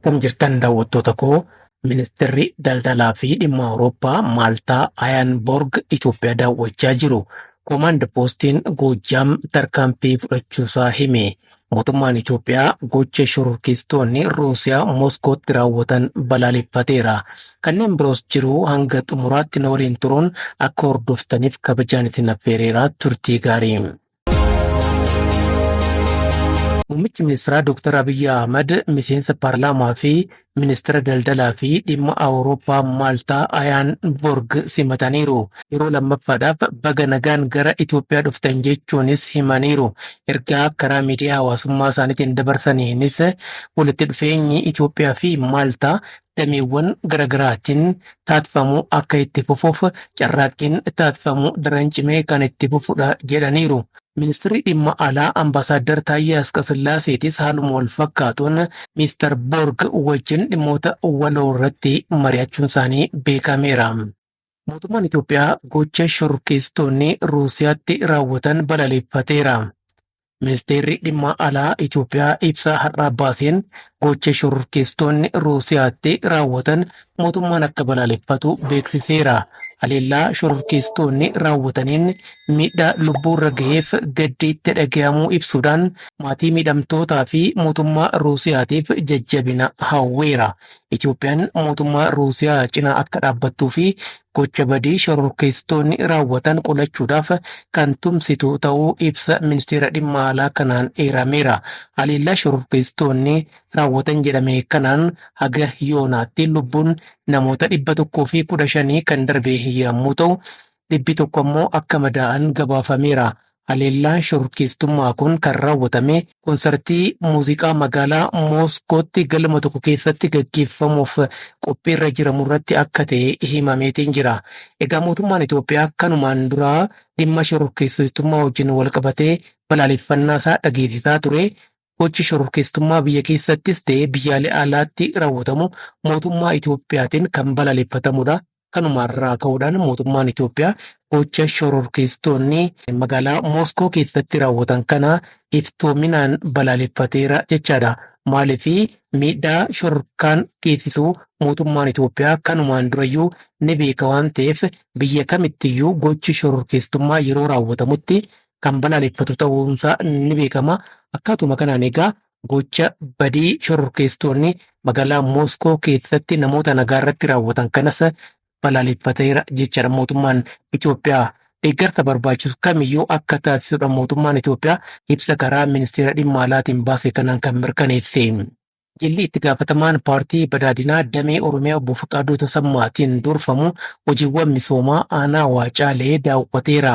Akkam jirtan daawwattoota koo, Ministeerri Daldalaa fi Dhimma Awurooppaa Maaltaa Ayaan Borg Itoophiyaa daawwachaa jiru. Koomaand Poostiin Goojjaam tarkaanfii fudhachuusaa hime. Mootummaan Itoophiyaa gocha shororkeessitoonni Ruusiyaa Mooskootti raawwatan balaaleffateera. Kanneen biroos jiru, hanga xumuraatti na waliin turuun akka hordoftaniif kabajaan isin affeereera. Turtii gaarii. Muummichi ministeeraa Dr. Abiyyi Ahmad miseensa paarlaamaa fi ministeera daldalaa fi dhimma Awurooppaa Maaltaa Ayaan Borg simataniiru. Yeroo lammaffaadhaaf baga nagaan gara Itoophiyaa dhuftan jechuunis himaniiru. Ergaa karaa miidiyaa hawaasummaa isaaniitiin dabarsaniinis walitti dhufeenyi Itoophiyaa fi Maaltaa dameewwan garaagaraatiin taasifamu akka itti fufuuf carraaqqiin taasifamu daran cimee kan itti fufudha jedhaniiru. Ministeerri dhimma alaa Ambaasaadar Taayyee Asqasillaaseetis haaluma wal fakkaatuun Miistar Borg wajjin dhimmoota waloo irratti mari'achuun isaanii beekameera. Mootummaan Itoophiyaa gocha shororkeessitoonni Ruusiyaatti raawwatan balaaleffateera. Ministeerri dhimma alaa Itoophiyaa ibsa har'aa baaseen gocha shororkeessitoonni Ruusiyaatti raawwatan mootummaan akka balaaleffatu beeksiseera. Haleellaa shororkeessitoonni raawwataniin miidhaa lubbuurra gaheef gaddi itti dhaga'amuu ibsuudhaan maatii miidhamtootaa fi mootummaa Ruusiyaatiif jajjabina hawweera. Itoophiyaan mootummaa Ruusiyaa cinaa akka dhaabbattuu fi gocha badii shororkeessitoonni raawwatan qolachuudhaaf kan tumsitu ta'uu ibsa ministeera dhimma alaa kanaan eerameera. Haleellaa shororkeessitoonni raawwatan jedhame kanaan haga yoonaatti lubbuun namoota 115 kan darbe yommuu ta'u, 100 ammoo akka madaa'an gabaafameera. Haleellaan shororkeessummaa kun kan raawwatame konsartii muuziqaa magaalaa Mooskootti galma tokko keessatti gaggeeffamuuf qophiirra jiramu irratti akka ta'e himameetiin jira. Egaa mootummaan Itoophiyaa kanumaan duraa dhimma shororkeessummaa wajjin wal qabatee balaaleffannaa isaa dhageessisaa ture. Gochi shororkeessummaa biyya keessattis ta'e biyyaalee alaatti raawwatamu mootummaa Itoophiyaatiin kan balaaleffatamudha. Kanumarraa ka'uudhaan mootummaan Itoophiyaa gocha shororkeessitoonni magaalaa Mooskoo keessatti raawwatan kana iftoominaan balaaleffateera jechaadha. Maaliif miidhaa shororkaan geessisu mootummaan Itoophiyaa kanumaan durayyuu ni beeka waan ta'eef, biyya kamittiyyuu gochi shororkeessummaa yeroo raawwatamutti kan balaaleffatu ta'uunsaa ni beekama. Akkaatuma kanaan egaa gocha badii shororkeessitoonni magaalaa Mooskoo keessatti namoota nagaa irratti raawwatan kanas balaaleffateera jechaadha mootummaan Itoophiyaa. Deeggarsa barbaachisu kamiyyuu akka taasisudha mootummaan Itoophiyaa ibsa karaa ministeera dhimma alaatiin baase kanaan kan mirkaneesse. Jilli itti gaafatamaan paartii badhaadhinaa damee Oromiyaa obbo Fiqaaduu Tasammaatiin durfamu hojiiwwan misoomaa aanaa Waacaalee daawwateera.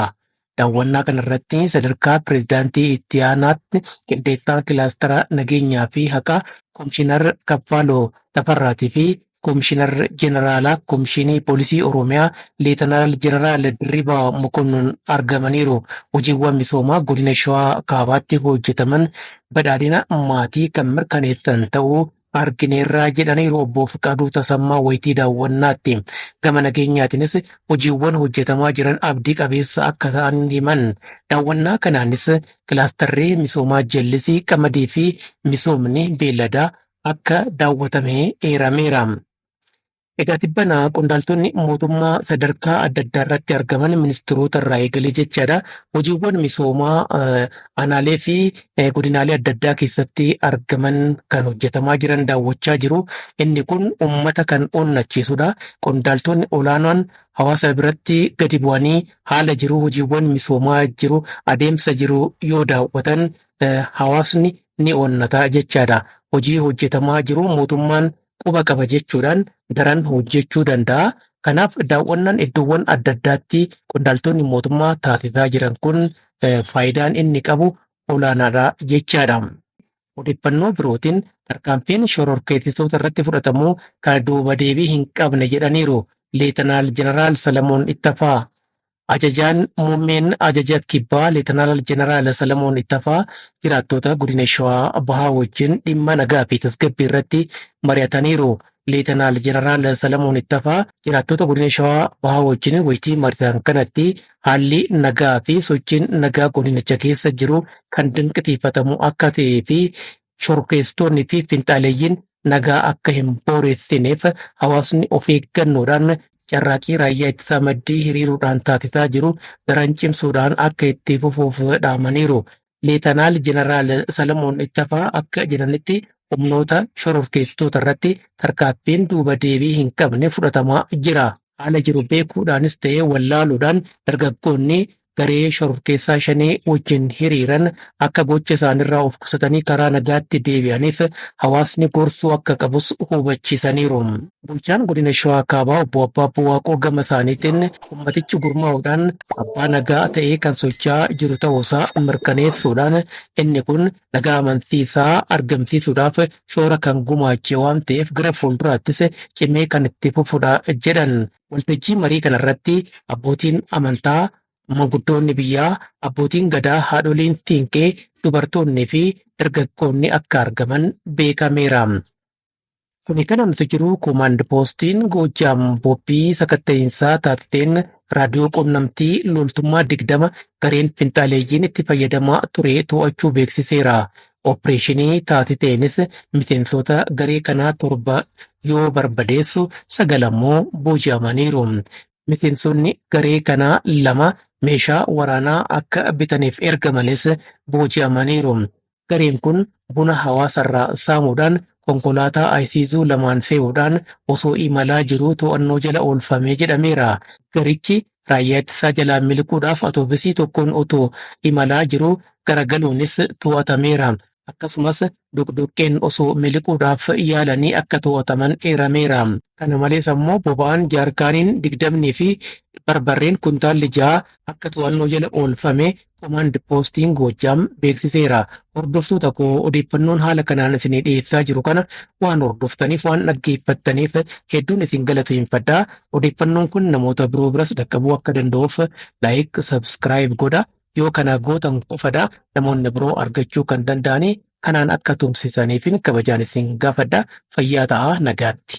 Daawwannaa kanarratti sadarkaa pireezidaantii itti aanaatti qindeessaa kilaastara nageenyaa fi haqaa Komishinar Kaffaaloo Tafarraatii fi Komishinar Jeneraalaa Komishinii Poolisii Oromiyaa Leetanaal Jeneraal Dirribaa Mokonnon argamaniiru. Hojiiwwan misoomaa godina Shawaa Kaabaatti hojjetaman badhaadhina maatii kan mirkaneessan ta'uu argineerraa jedhaniiru obbo Fiqaaduu Tasammaa wayitii daawwannaatti. Gama nageenyaatiinis hojiiwwan hojjetamaa jiran abdii qabeessa akka ta'an himan. Daawwannaa kanaanis kilaastarri misoomaa jallisii qamadii fi misoomni beelladaa akka daawwatame eerameera. Egaa tibbana qondaaltonni mootummaa sadarkaa adda addaa irratti argaman, ministeerota irraa eegalee jechaadha, hojiiwwan misoomaa aanaalee fi godinaalee adda addaa keessatti argaman kan hojjetamaa jiran daawwachaa jiru. Inni kun uummata kan onnachiisudha. Qondaaltonni olaanoon hawaasa biratti gadi bu'anii haala jiru, hojiiwwan misoomaa jiru, adeemsa jiru yoo daawwatan hawaasni ni onnata jechaadha. Hojii hojjetamaa jiru mootummaan quba qaba jechuudhaan daran hojjechuu danda'a. Kanaaf daawwannaan iddoowwan adda addaatti qondaaltonni mootummaa taasisaa jiran kun faayidaan inni qabu olaanaadha jechaadha. Odeeffannoo birootiin tarkaanfiin shororkeessitoota irratti fudhatamu kan duuba deebii hin qabne jedhaniiru Leetanaal Jeneraal Salamoon Ittafaa. Ajajaan muummeen ajaja kibbaa Leetanaal Jeneraal Salamoon Ittafaa jiraattota godina Shawaa Bahaa wajjin dhimma nagaa fi tasgabbii irratti mari'ataniiru. Leetanaal Jeneraal Salamoon Ittafaa jiraattota godina Shawaa Bahaa wajjin wayitii mari'atan kanatti haalli nagaa fi sochiin nagaa godinicha keessa jiru kan dinqisiifatamu akka ta'ee fi shororkeessitoonni fi finxaaleeyyiin nagaa akka hin booressineef hawaasni of eeggannoodhaan carraaqii raayyaa ittisaa maddii hiriiruudhaan taasisaa jiru daran cimsuudhaan akka itti fufuuf dhaamaniiru. Leetanaal Jeneraal Salamoon Ittafaa akka jedhanitti humnoota shororkeessitoota irratti tarkaanfiin duuba deebii hin qabne fudhatamaa jira. Haala jiru beekuudhaanis ta'ee wallaaluudhaan dargaggoonni garee shororkeessaa shanee wajjin hiriiran akka gocha isaanirraa of qusatanii karaa nagaatti deebi'aniif hawaasni gorsuu akka qabus hubachiisaniiru. Bulchaan godina Shawaa Kaabaa obbo Abbaabboo Waaqoo gama isaaniitiin ummatichi gurmaa'uudhaan abbaa nagaa ta'ee kan socho'aa jiru ta'uusaa mirkaneessuudhaan inni kun nagaa amansiisaa argamsiisuudhaaf shoora kan gumaache waan ta'eef gara fuulduraattis cimee kan itti fufudha jedhan. Waltajjii marii kanarratti abbootiin amantaa, manguddoonni biyyaa, abbootiin gadaa, haadholiin siinqee, dubartoonnii fi dargaggoonni akka argaman beekameera. Kuni kan nuti jiru koomaand poostiin Goojjaam Bobbii sakatta'iinsaa taasiteen raadiyoo quunnamtii loltummaa 20 gareen finxaaleeyyiin itti fayyadamaa ture to'achuu beeksiseera. Opereeshinii taasiseenis miseensota garee kanaa 7 yoo barbadeessu 9 ammoo booji'amaniiru. Miseensonni garee kanaa 2 meeshaa waraanaa akka bitaniif ergamanis booji'amaniiru. Gareen kun buna hawaasarraa saamuudhaan konkolaataa Ayisiizuu 2n fe'uudhaan osoo imalaa jiruu to'annoo jala oolfame jedhameera. Garichi raayyaa ittisaa jalaa miliquudhaaf atoobisii tokkoon otoo imalaa jiruu garagaluunis to'atameera. Akkasumas doqdoqqeen osoo miliquudhaaf yaalanii akka to'ataman eerameera. Kana malees ammoo boba'aan jaarkaaniin 20 fi barbarreen kuntaalli 6 akka to'annoo jala oolfame koomaand poostiin Goojjaam beeksiseera. Hordoftoota koo odeeffannoon haala kanaan isinii dhiyeessaa jiru kana waan hordoftaniif waan dhaggeeffattaniif hedduun isin galateeffadha. Odeeffannoon kun namoota biroo biras dhaqqabuu akka danda'uuf laayik sabskiraayib godha. Yoo kana gootan qofadha namoonni biroo argachuu kan danda'anii kanaan akka tumsisaniifin kabajaan isin gaafadha. Fayyaa ta'aa nagaatti.